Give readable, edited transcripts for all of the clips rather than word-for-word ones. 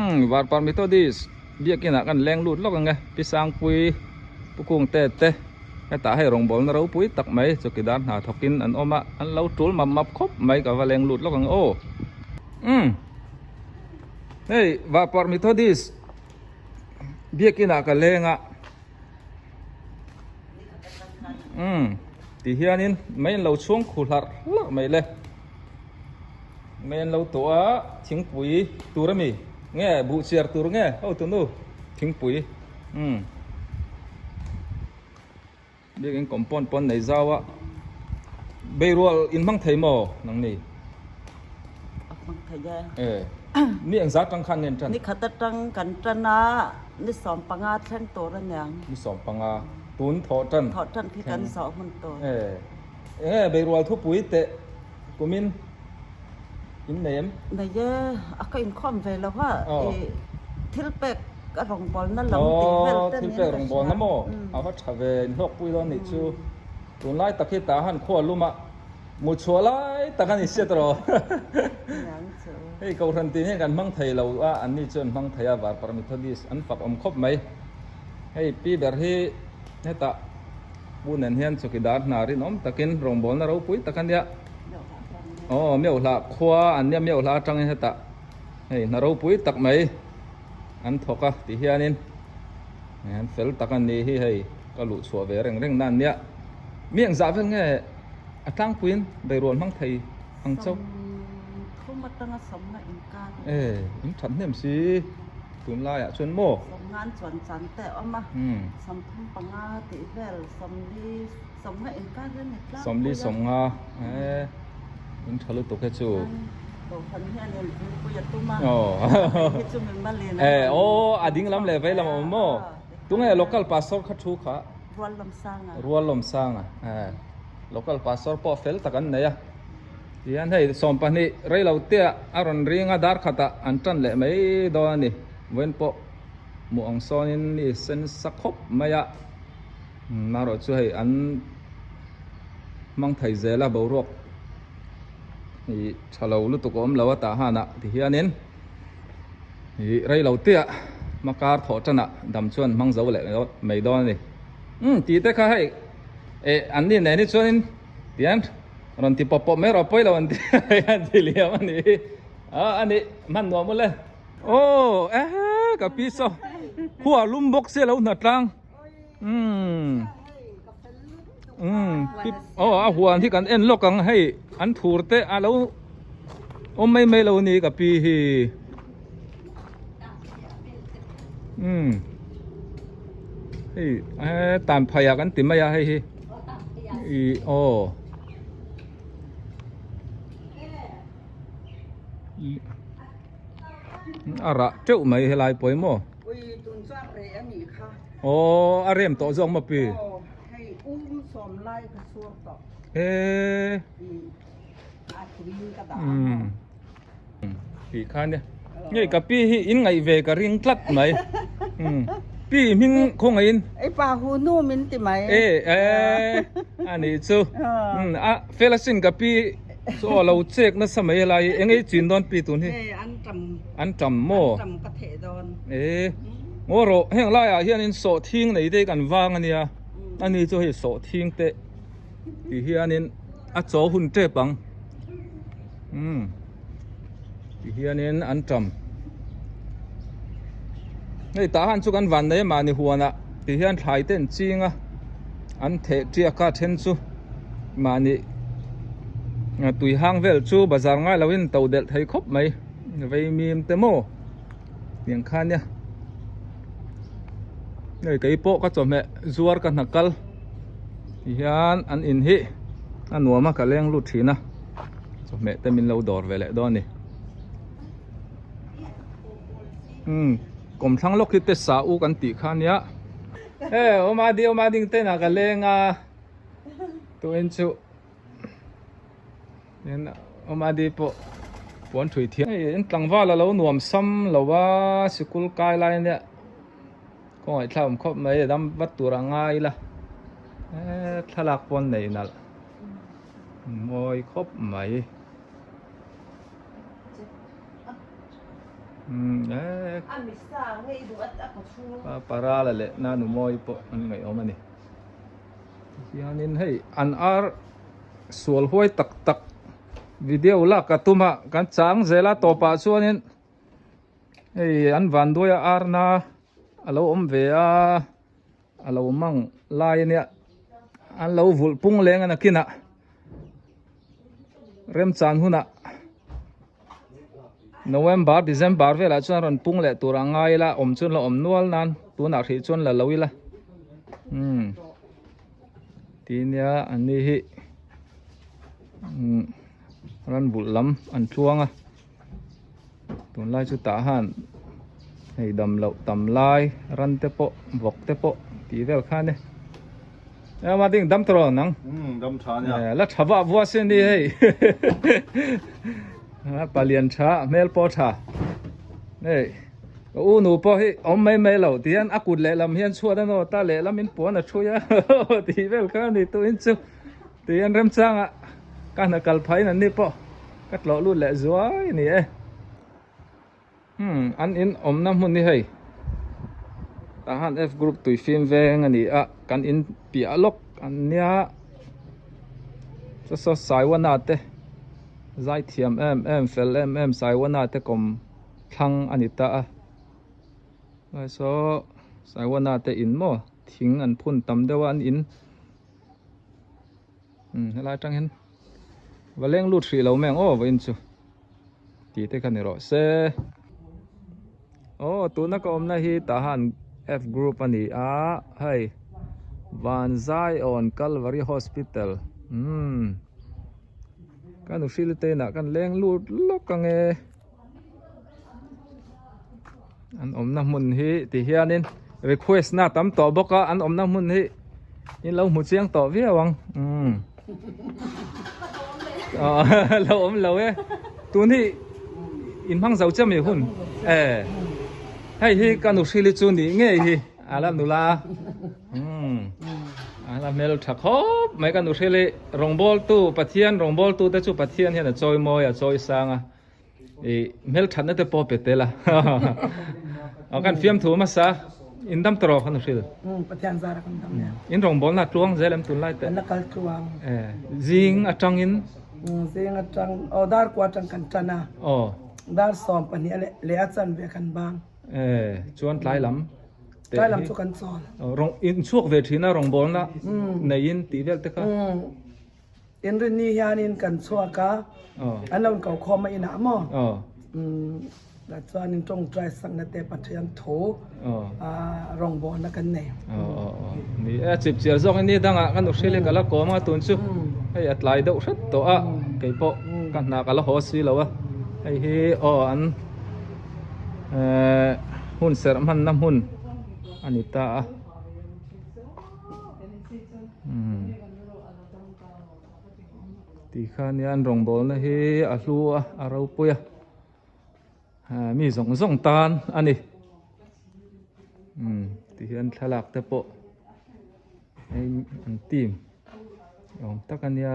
Umm Varparh Methodist biakin ah kan leng lut lawk ang e Pi Sangpui Pu Kungte te hetah hei rawngbawlna ropui tak mai chawkidar hna thawk in an awm a an lo tul map map khawp mai ka va leng lut lawk ang aw. Umm hei Varparh Methodist biakin ah ka leng a. Umm ti hianin mai an lo chhung khu hlarh hlarh mai le mai an lo tawh a thingpui tur ami nge buh chiar tur nge ho tunu thingpui umm biakin compound pawn nei zau a beirual in hmang thei maw nang ni a hmang thei e e ni engzat tang khan nge an tan ni khat atang kan tan a. Ni 15 thleng tur a niang. Ni 15 tun thawh tan. Thawh tan khi kan zawh hmun tur. E enge beirual thupui teh kumin in nei em? Nei e, a ka inkhawm ve lo a, i thil pek a rawngbawlna lam tih vel ten in ka hria. Thil pek rawngbawlna maw? A va tha ve, inhlawkpui dawn nih chu. Tunlai tak hi tah han khua lum a. Mu chhuah lai tak a ni sia tawh. Hei Kohhran tin hian kan hmang thei lo a, an ni chuan hmang thei a, Varparh Methodist an fak awm khawp mai. Hei pi ber hi hetah pu nen hian chawkidar hna rinawm takin rawngbawlna ropui tak a nia. Aw Meuhla khua an nia Meuhla atangin hetah hei hna ropui tak mai an thawk a ti hianin an fel tak a ni hi hei ka luh chhuah ve reng reng na an nia. Mi engzah vel nge a tlangpuiin beirual hmang thei ang chauh? Sawm thum atanga sawmna inkar. E, in that hnem si tunlaiah chuan maw? Sawmnga an chuan chan te a awm a, 35 tih vel sawmli sawmnga inkar hi a ni tlangpui a. Sawmli sawmnga e, in tha lutuk he chu. Kohhran hian in pui a tum a, hei hi chu min malin a rawn. E, aw a ding lam leh vei lam a awm maw? Tunge local pastor kha thu kha? Ruallawmsanga. Ruallawmsanga eh local pastor pawh fel tak an nei a tihian hei 12 reilo te ah a rawn ring a dar khatah an tan leh mai dawn a ni vawiin pawh hmuh ang sawnin mi sen sa khawp mai a marawh chu hei an hmang thei zel a boruak ih tha lo lutuk a awm lo a tah hanah tihianin. Ih reilo te ah hmakar thawh tan ah dam chuan hmang zo leh mai dawn a ni. Umm tih te kha hei eh an ni nen hi chuanin tian rawn ti pawp pawp mai rawh pawi lo an ti an ti liam a ni hi ah a ni hman nuam ule. Aw eh ka pi saw khua lum bawk sia lo hna tlang umm umm aw a huan hi kan en lawk ang hei an thur te a lo. Awm mai mai lo ni ka pi hi. Umm. Hei eh tan phai ah kan ti mai a hei hi. I aw. A rah teuh mai helai pawh hi maw. Ui tun chuan reh a nih kha. Aw a rem tawh zawk maw pi. Aw hei um sawm lai ka chhuak tawh. Eh. Tih kha nia ngei ka pi hi in ngaih ve ka ring tlat mai pi hming khaw ngaiin ei pa hu nu min ti mai e e ani chu a fel asin ka pi chu aw lo chek nasa mai helai hi eng ei chin dawn pi tun hi an tam an tam maw tam ka theh dawn e ngaw rawh heng laiah hianin sawhthing nei te kan vang ania ani chu hei sawhthing te ti hianin a chaw hun tep ang umm ti hianin an tam hei tah han chu kan van nei mahni huanah ti hian thlai te an ching a an theh tiak a then chu mahni tui hang vel chu bazar ngai lo in to delh thei khawp mai vei mim te maw tiang kha nia hei keipawh ka chawhmeh zuar ka hna kal. Tihian an in hi a nuam a ka leng lut thin a chawhmeh te min lo dawr ve leh dawn a ni umm kawmthlang lawk hi te sa u kan tih kha ania he awma ding awma ding ten ah ka leng a tuin chu tin awma di pawh puan thui thiam hei in tlangval a lo nuam sam lo a sikul kai lai ania. Kawngah thla awm khawp mai a dam vat tur a ngai ila eh thlalak pawn nei nalh mawi khawp mai. Umm e Parala leh Nanu Mawi pawh an ngaihawm a ni. Tihianin hei an ar sual huai tak tak video lak a tum a kan chang zel a tawpah chuanin hei an vanduai a arna a lo awm ve a a lo mang lai ania an lo vulh pung leng a nakinah remchan hunah November December velah chuan rawn pung leh tur a ngai ila awm chuan la awm nual nan tunah hrih chuan la lo ila umm ti nia an ni hi umm ran bulh lam an tluang a tunlai chu tah han hei dam loh tam lai ran te pawh vawk te pawh tih vel khan e. Ema ding dam tawh nang. Um dam tha nia. Eh la tha va vua sin ni hei. Ha palian tha hmel pawh tha. Hei ka u nu pawh hi awm mai mai lo ti hian a kut lehlam hian chhuat a nawt a lehlam in puan a thui a tih vel kha a ni tu in chu ti hian remchanga ka hna kal phah in an ni pawh ka tlawh lut leh zuai a ni e. Hmm, an in awmna hmun hi hei tah han F group tui fim veng a ni a, kan in piah lawk an nia saw Saiwana te zai thiam em em fel em em Saiwana te kawm thlang a ni ta a, lai saw Saiwana te in maw thing an phun tam deuh a an in umm helai atang hian va leng lut hrih lo mai ang aw vawiin chu. Tih te kha ni rawh se. Aw tuna ka awmna hi Tahan F group a ni a hei Van Zion Calvary Hospital umm ka nu hril te inah kan leng lut lawk ang e an awmna hmun hi ti hianin request na tam tawh bawk a an awmna hmun hi in lo hmu chiang tawh viau ang umm lo awm lo e tun hi in hmang zo chiah mi hun e hei hi ka nu hrili chu nih ngei hi ala nula umm ala hmel tha khawp mai ka nu hrili rawngbawl tu Pathian rawngbawl tu te chu Pathian hian a chawi mawi a chawi sang a. I hmel thatna te pawh pe tel a. Aw kan fiam thu hmasa in dam tawh rawh kan hril. Um Pathian zar a kan dam nen. In rawngbawlna na tluang zel em tunlai te. Kan la kal tluang. Eh zing atangin. Um zing atang aw dar kua atang kan tan a. Aw. Dar 12 leh leh a chan ve kan bang. Eh chuan tlai lam. Tlai lam chu kan chawl. Rawng in chhuak ve thin a rawngbawlna neiin tih vel te kha. Um Inrinni hianin kan chhuak a, an lo inko khawm a inah maw? Tah chuanin tawngtai sakna te Pathian thu rawngbawlna kan nei. Ni e, chip chiar zawk in ni dangah ka nu hril hi ka la kawm a, tun chu hei a tlai deuh hret tawh a, kei pawh ka hna ka la haw si lo a, hei hi aw an hun serh hmanna hmun a ni ta a. Ti kha nia an rawngbawlna hi a hlu a a ropui a mi zawng zawng tan a ni umm ti hian thlalak te pawh hei an team awm tak a nia.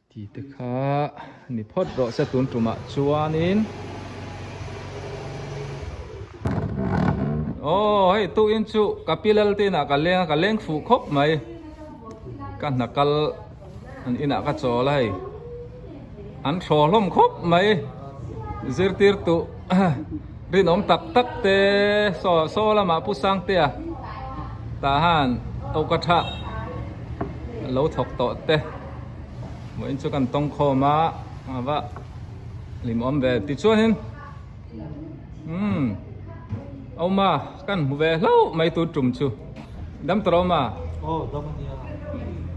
Ti te kha ni phawt rawh se tun tumah chuanin aw hei tu in chu ka pi lal te inah ka leng a ka leng fuh khawp mai ka hna kal an inah ka chawl a hei an thaw hlawm khawp mai zirtir tu rinawm tak tak te saw saw lamah pu Sangtea tah han awka tha lo thawk tawh te vawiin chu kan tawng khawm a a va hlimawm ve tichuanin umm awma kan hmu ve hlauh mai tur tum chu dam tawh awma aw dam a nia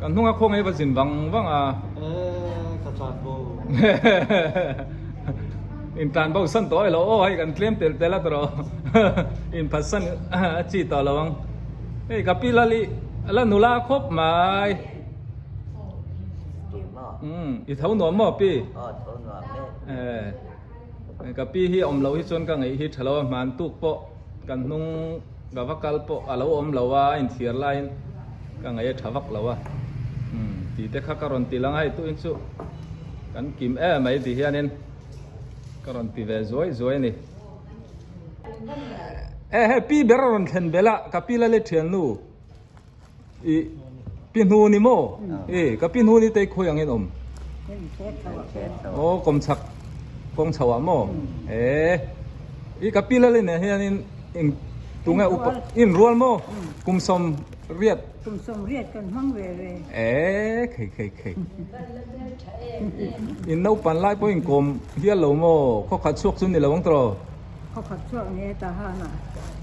kan hnunga khaw ngei va zin vang vang a eh ka tlan bo in tlan bo san tawh ilo aw hei kan tlem tel tel a tawh in phat san a chi tawh lo ang hei ka pi lali la nula khawp mai umm i tho nuam maw pi aw tho nuam e eh ka pi hi awm loh hi chuan ka ngaih hi tha lo a hman tuk pawh kan hnung ka va kal pawh a lo awm lo a a inthiar laiin ka ngaih a tha vak lo a umm. Tih te kha ka rawn ti lang a hei tuin chu kan kim em mai ti hianin ka rawn ti ve zuai zuai a ni. E hei pi ber a rawn thlen belh a ka pi lale thiannu i pi hnu ni maw e ka pi hnu ni te khawi angin awm aw kawmchhak kawng chho ah maw e i ka pi lale nen hianin eng tunge upa inrual maw kum 80. Kum 80 kan hmang ve ve. E khei khei khei. In naupan lai pawh in kawm hial lo maw? Khaw khat chhuak chu ni lo ang tawh. Khaw khat chhuak nge Tahana.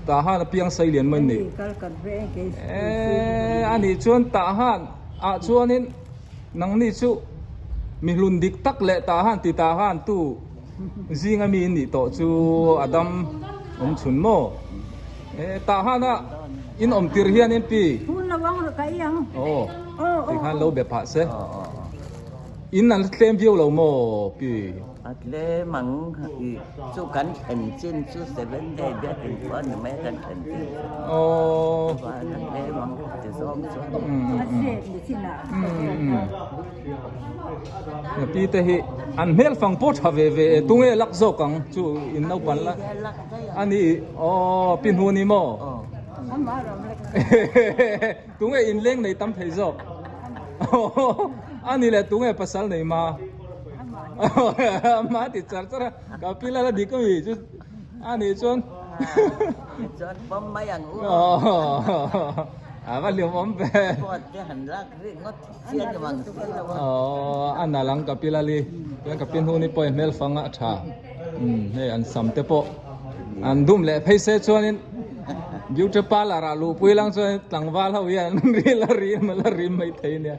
Tahana piang sei lian mai ni. Kal kat ve kei. E ani chuan Tahan ah chuanin nangni chu mihlun dik tak leh Tahan ti Tahan tu zinga mi in nih tawh chu a dam awm chhun maw? E Tahan ah in awm tir hian in pi. Hun lo ang rawh ka i ang. Aw tikhan lo be phah se. In an tlem viau lo maw pi? A tlem ang i chu kan thlen chin chu seven day biakin pawh a ni mai a kan thlen chin chu. Aw. Chuan a tlem ang ti zawng chu. A zep ni chin ah. Pi te hi an hmel fang pawh tha ve ve e tunge lak zawk ang chu in naupan la a ni aw pi hnu ni maw tunge inleng nei tam thei zawk a ni leh tunge pasal nei ma ama ti char char a ka pi la la dik ami chu a nih chuan chuan pawm mai ang u a va hlim awm ve Aww a nalh ang ka pi lali chuan ka pi hnuni pawh i hmel fang a tha umm hei an sam te pawh an dum leh phei se chuanin beauty parlour ah luhpui lang chuan tlangval ho hian an ril a rim a la rim mai thei nia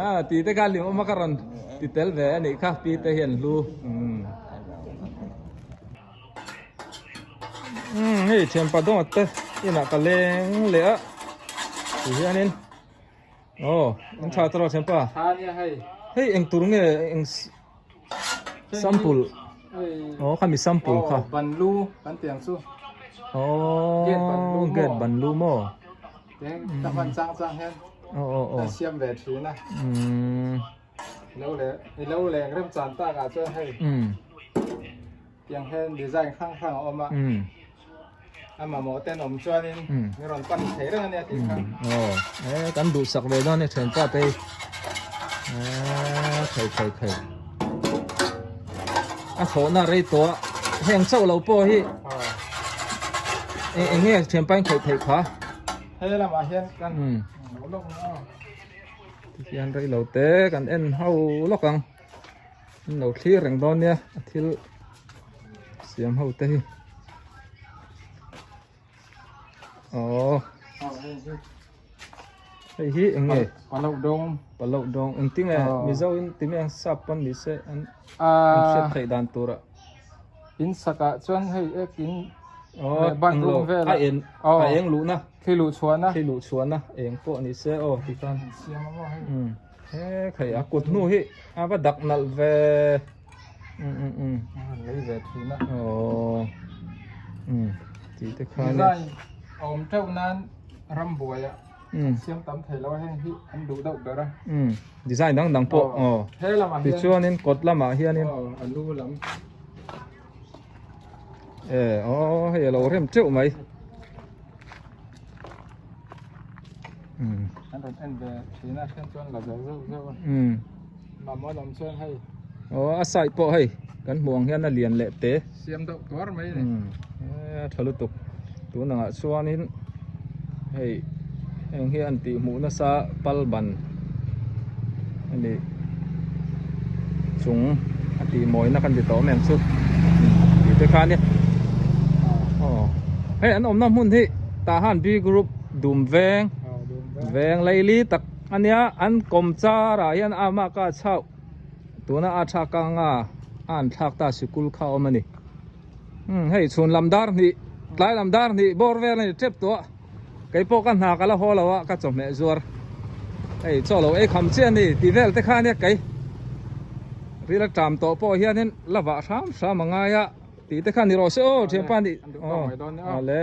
ah tih te kha hlim awm a ka rawn ti tel ve a nih kha pi te hian hlu umm. Umm hei thianpa dawng te inah ka leng leh a ti hianin. Aw, an tha tawh thianpa. Tha nia hei. Hei eng tur nge eng sample. Aw, khami sample kha. Aw, banlu kan tiang chu. Aw, gate banlu maw. Gate banlu maw. Teng ta hman chang chang hian. Aw aw aw. Kan siam ve thin a. Umm. Lo le, i lo leng rem chan tak ah chuan hei. Umm. Tiang hian design hrang hrang a awm a. Umm. A mamawh ten awm chuanin min rawn pan thei reng a nia tih kha. Aw, e kan duhsak ve dawn a ni thianpa te hi. E thei thei thei. A thawhna rei tawh a, heng chauh lo pawh hi eng nge thianpa in khawih theih kha? He lamah hian kan lo lawk ang aw. Tihian rei lo te kan en ho lawk ang. An lo thlir reng dawn nia a thil siam ho te hi aww hei hi eng nge paloh dawng paloh dawng engtin nge mizo in ti mai ang sap pawn ni se an an hriat theih dan tur ah in sak ah chuan hei ek in aw bathroom vel a en a eng luh na thli luh chhuah na thli luh chhuah na eng pawh ni se aw tikhan siam a maw hei He khai a kut hnu hi a va dak nalh ve um um um a han lei ve thin a aww um tih te khan design a awm teuh nan ram buai ah um siam tam thei lo a heng hi an duh deuh ber a um design dang dang pawh aw he lamah hian tichuanin kawt lamah hianin aw a lu lam e aw hei a lo rem teuh mai. An rawn en ve thin a then chuan la zo zeuh zeuh a. Mamawh awm chuan hei. Aw a side pawh hei kan hmuh ang hian a lian leh te. Siam deuh tuar mai a ni. A tha lutuk. Tun angah chuanin hei heng hi an tih hmuh nasa pal ban a ni chung a tih mawina kan ti tawh em chu tih te kha a nia. Aw hei an awmna hmun hi tah han B group dum veng veng laili tak a nia an kawm char ah hian a mah ka chauh tuna a tha kang a a an thlak ta sikul kha a awm a ni umm hei chhun lam dar hnih tlai lam dar hnih bawr vel a ni tep tawh a keipawh ka hna ka la haw lo a ka chawhmeh zuar hei chaw lo ei kham chiah a ni tih vel te kha a nia kei ril a ṭam tawh pawh hianin la vah hram hram a ngai a tih te kha ni rawh se aw thianpa nih aw a le.